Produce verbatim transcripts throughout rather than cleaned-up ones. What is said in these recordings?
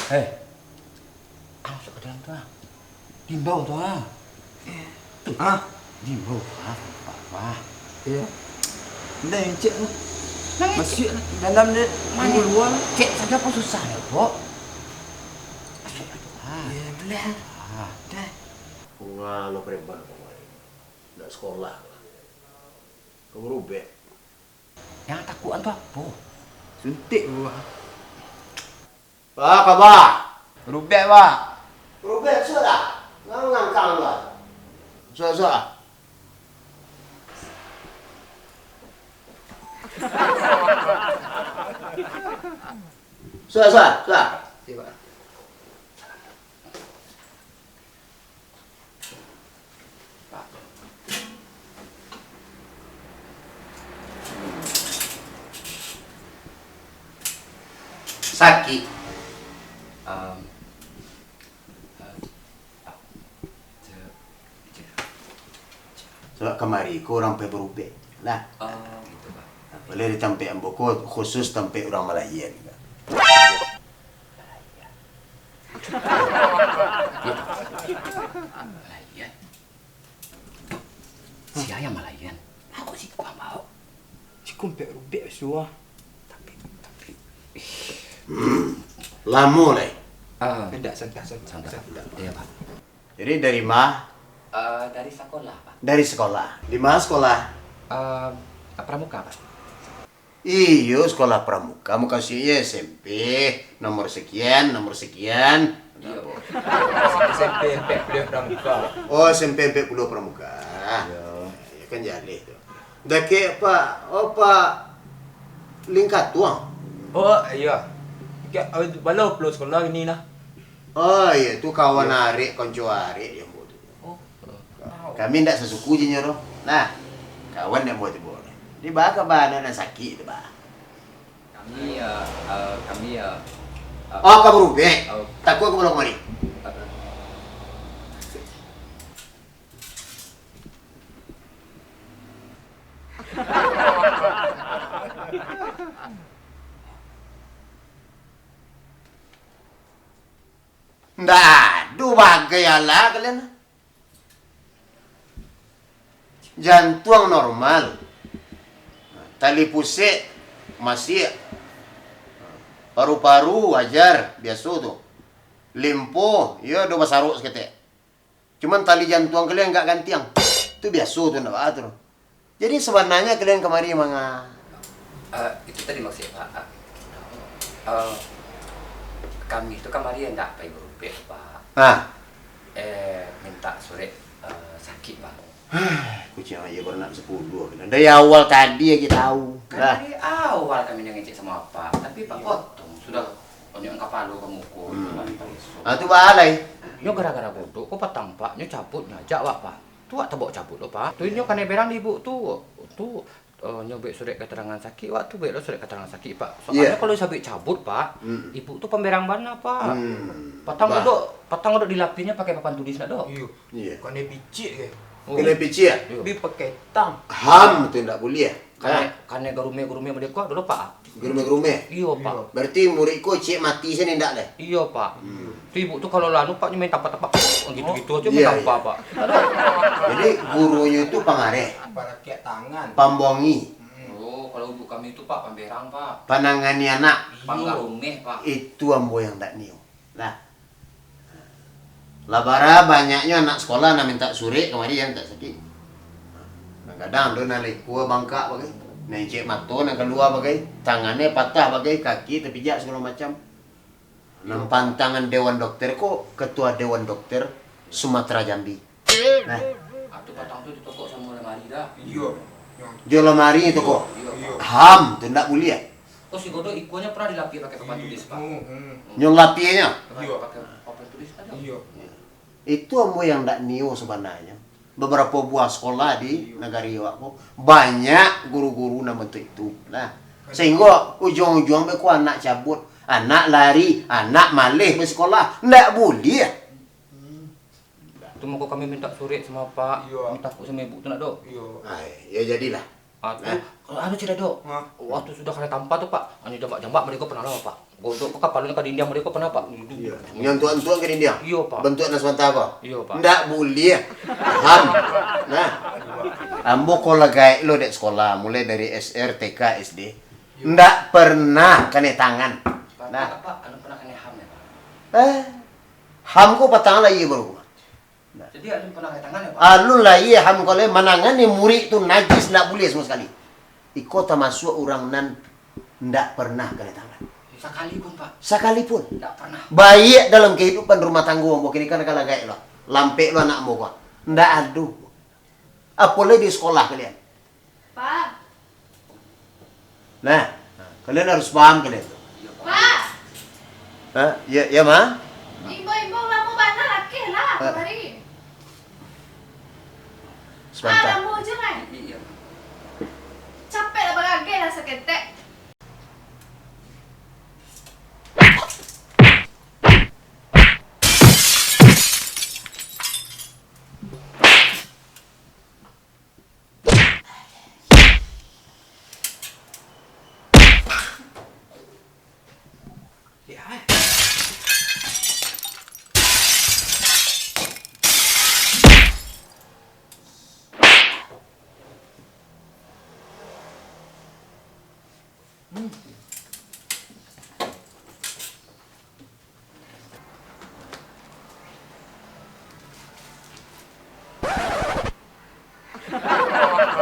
Eh, ah, masuk ka dalam tu, ah. Diimbau tu, ah. Eh. Tu. Ah. Diimbau tu, ah, Pak, Pak. Iyo. Ndak encik tu. Nang encik. Masuak lah. Dalam dia, mano? Di lua lah. Cek sajo pun susah lah, Pok. Masuk lah tu, ah. Iyo, buliah. Ah. Dah. Bunga lo preman kamari. Ndak sekolah lah. Ka barubek. Nan takuik tu apo? Suntik, Pak. Pak, kaba? Barubek, Pak. Barubek, sudah. Ngangkang lah. Sudah, sudah. Sudah, sudah, sudah. Iyo, Pak. Sakik. Em, eh, ah, ce-, ce-, Sabab kamari ko urang pai barubek. Nah. Oh, gitu, Pak. Nah, boleh di tampek ambo ko khusus tampek urang Malayan. Malayan. Sia nan Malayan? Aku siko ambo. Siko ampek rubek suah. Tapi, tapi, ih. Lamo lai? Ah. Indak, santai, santai, santai. Santai. Iyo, Pak. Jadi dari ma? Eh, dari sekolah, Pak. Dari sekolah. Di ma sekolah? Eh, Pramuka, Pak. Iyo, sekolah pramuka, mukasuiknyo S M P, nomor sekian, nomor sekian. Iyo. S M P ampek puluah pramuka. Oh, S M P ampek puluah pramuka. Iyo. Yo kan jaleh tu. Dakek Pak, oh, Pak Lingkatuang. Oh, iyo. Ka, eh, balo pulo sekolah kini nah. Oh, iyo, tu kawan arek, konco arek di ambo tu. Oh. Kami ndak sasuku jo inyo doh. Nah, kawan dek ambo tu, Bo. Di baa kaba anak nan sakik tu, Ba? Kami, eh, eh, kami, eh, eh, Oh, ka barubek. Oh. Takuik ka pulang kamari. Eh, eh. Ndak ado bagai alah kalian. Jantuang normal. Tali pusek masiak. Paru-paru wajar, biaso tu. Limpo, iyo ado basarok saketek. Cuman tali jantuang kalian agak gantiang. Tu biaso tu, ndak baa tu. Jadi, sabananyo kalian kamari manga? Eh, itu tadi maksud Pak. Eh, kami tu kamari ndak pai barubek, Pak. Ah. Eh, minta surek, eh, sakik, Pak. Kuciang aja baranak sapuluah. Dari awal tadi aja tahu. Kan dari awal kami nyo ngecek samo Apak, tapi Apak potong sudah. Onyok kapalo ka muko, hmm. Ah, tu baa lai. Nyo gara-gara godok ko patang, Pak. Nyo cabut, nyo ajak awak, Pak. Tu awak tabok cabut lo, Pak. Tu inyo kanai berang di ibu tu. Tu, eh, nyo buek surek keterangan sakik, awak tu buek lo surek keterangan sakik, Pak. Soalnyo kalau sabuik cabut, Pak, hmm, ibu tu pamberang bana, Pak. Hmm. Patang godok, patang godok dilapihnyo pakai papan tulis ndak do? Iyo. Iyo. Kanai picik ke? Oh. Kanai picik, ah? Iyo. Bi pakai tang. Ham tu ndak buliah. Kanai, kanai garumeh-garumeh model ko dulu, Pak. Garumeh-garumeh? Iyo, Pak. Iyo. Berarti murid ko ciek mati sinan indak lai? Iyo, Pak. Hmm. Tu ibu tu kalau lanu, Pak, nyo main tapak-tapak. Gitu-gitu aja main tapak, Pak. Jadi, gurunyo tu pangareh. Parakiak tangan. Pambongi. Hmm. Oh, kalau ibu kami tu, Pak, pamberang, Pak. Panangani anak. Iyo. Panggarumeh, Pak. Itu ambo yang ndak nio. Lah. Lah bara banyaknyo anak sekolah nan mintak surek kamari, yo, mintak sakik. Kadang-kadang ado nan likua bangkak bagai, nan incek mato nan kalua bagai, tangannyo patah bagai, kaki tapijak sagalo macam. Nan pantangan dewan dokter ko, ketua dewan dokter Sumatera Jambi. Nah. Atu patang tu ditokok samo lamari dah. Iyo. Jo lamari tokok. Iyo. Ham, tu ndak buliah. Oh, si Godok ikuanyo pernah dilapiah pakai papan tulis, Pak? Hmm, hmm. Nyo lapiahnyo? Pernah pakai papan tulis kan? Iyo. Itu ambo yang ndak nio sabananyo. Babarapo buah sekolah di nagari awak ko, banyak guru-guru nan bantuak itu. Nah, sehinggo ujuang-ujuang beko anak cabut, anak lari, anak maleh basikolah. Ndak buliah. Tu mako kami mintak surek samo Apak. Iyo. Kami takuik samo ibu tu nak, Dok. Iyo. Ai, yo jadilah. Ah, tu, anu, Cik Dado. Hah? Waktu sudah kanai tampa tu, Pak, anu, jambak-jambak mereka pernah lah, Pak. Gondok ke kapalonyo ka dindiang mereka pernah, Pak. Iyo. Nyantuak-nyantuak ka dindiang? Iyo, Pak. Bantuak nan sabanta ko? Iyo, Pak. Ndak buliah. Ham. Nah. Ambo ko lah gaek lo dek sekolah, mulai dari S R, T K, S D. Iyo. Ndak pernah kanai tangan. Pak, nah. Pak, anu pernah kanai ham, ya, Pak? Eh, ham ko patang lah, iyo, baru. Nah. Jadi, alun pernah kanai tangan, ya, Pak? Alun lah, iyo, ham ko lah, manangani murid tu najis, ndak buliah samo sakali. Iko tamasuak urang nan ndak pernah kanai tangan. Sakalipun, Pak? Sakalipun. Ndak pernah. Baiak dalam kahidupan rumah tanggo ambo kini kan ka lah gaek lo. Lampek lo anak ambo ko. Ndak ado. Apo lai di sekolah kalian. Pak. Nah, kalian harus paham kalian tu. Pak. Hah? Ya, ya, Ma? Imbau-imbau lamo bana lakeh lah, kamari. Sabanta. Ah, lamo aja, kan? Iya. Capek lah, bagagai lah saketek.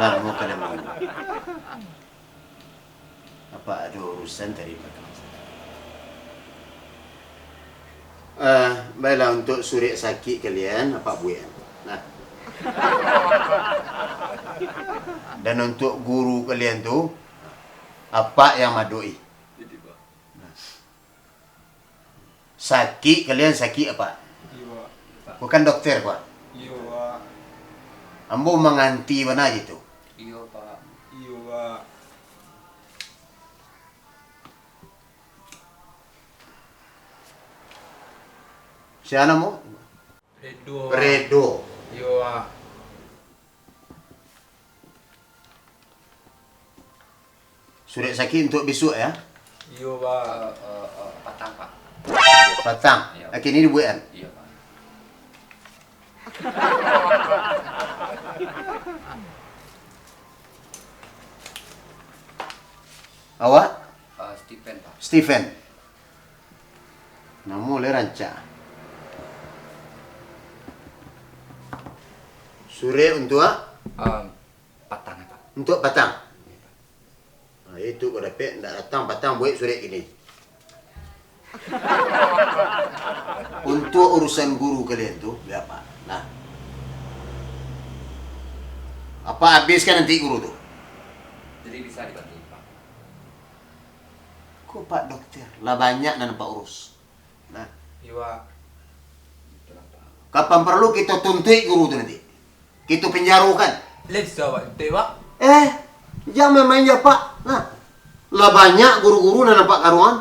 Lah, mau ka dalam. Apak ado urusan tadi, Pak. Eh, baiklah, untuk surek sakik kalian, Apak buek. Nah. Dan untuk guru kalian tu, Apak yang madoki. Sakik, kalian sakik, Apak? Iyo, Pak. Bukan dokter, Pak? Iyo, Pak. Ambo manganti bana je tu. Iyo, Pak. Iyo, Pak. Sia namo? Redo. Redo. Iyo, Pak. Surek sakik untuak bisuak, ya? Iyo, Pak. Eh, eh, eh, patang, Pak. Patang? Iyo. Kini dibuekan? Iyo, Pak. Awak? Eh, Steven, Pak. Steven. Namo lai rancak. Surek untuak? Em, patang, Pak. Untuak patang? Nah, itu kau dapek, ndak datang patang buek surek kini. Untuak urusan guru kalian tu, biar Apak. Nah. Apak abihkan nanti guru tu. Jadi bisa dibantu, Pak. Ko Pak Dokter, lah banyak nan Apak urus. Nah. Iyo, Pak. Kapan paralu kito tuntuik guru tu nanti. Kito penjarokan. Lah bisa, Pak, tuntuik, Pak. Eh, jan main-main jo Apak. Nah. Lah banyak guru-guru nan Apak karuangan.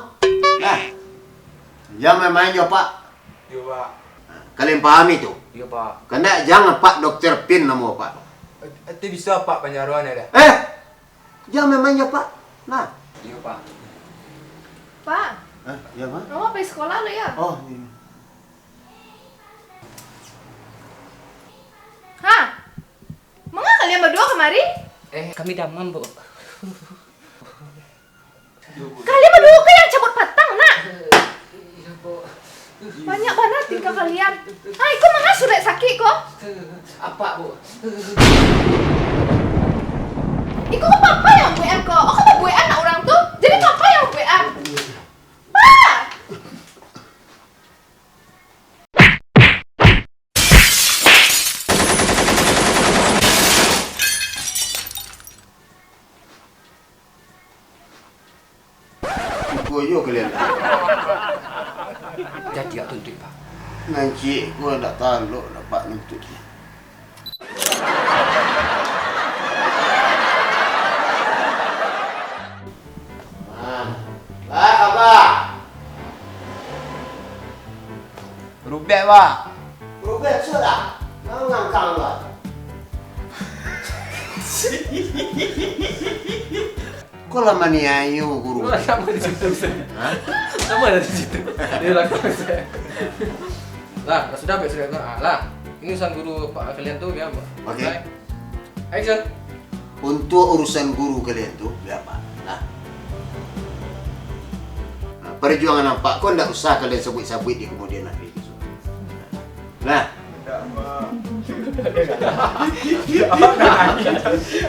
Nah. Jan main-main jo Apak. Iyo, Pak. Nah, kalian pahami tu? Iyo, Pak. Kandak jan Apak Dokter Pin namo Apak. Ati bisa, Pak, penjaroan dah. Eh, Jan main-main jo Apak. Nah. Iyo, Pak. Pak. Hah? Iyo, Mak? Mama pai sekolah lo, yo? Oh, iyo. Hah? Manga kalian baduo kamari? Eh, kami damam, Bu. Kalian baduo ko nan cabut patang, nak? Iyo, Bu. Banyak bana tingkah kalian. Ah, iko manga surek sakik ko? Apak, Bu. Iko ko papa nan buekan ko. Oh, ko babuekan nak urang tu. Jadi papa nan buekan. Pa! Iko juo kalian. Jadi, awak tuntuik, Pak. Nan ciek ko ndak talok dapek nuntuik. Nah. Lah, apa? Rubek, Pak. Rubek sudah. Nang ngangkang, Pak. Kau lah maniayo, Guru. Sama di situ, Ustaz. Hah? Sama di situ. Dia lakukan, Ustaz. Lah, sudah, sudah. Ah, lah. Ini urusan guru Pak kalian tu, ya, Pak. Oke. Baik. Action. Untuk urusan guru kalian tu, biar Apak lah. Nah, perjuangan Apak ko ndak usah kalian sabuik-sabuik di kemudian hari. Nah,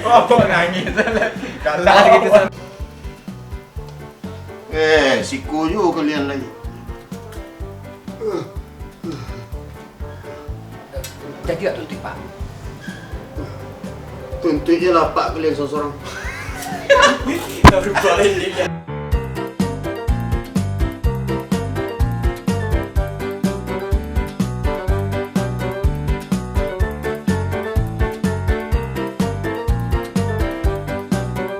Apa nangis? Kalah Kalah gitu, Ustaz. eh, siko juo kalian lai. Jadi tak tuntuik, Pak? Tuntuik je lah Apak kalian sorang-sorang. Baru balik dia.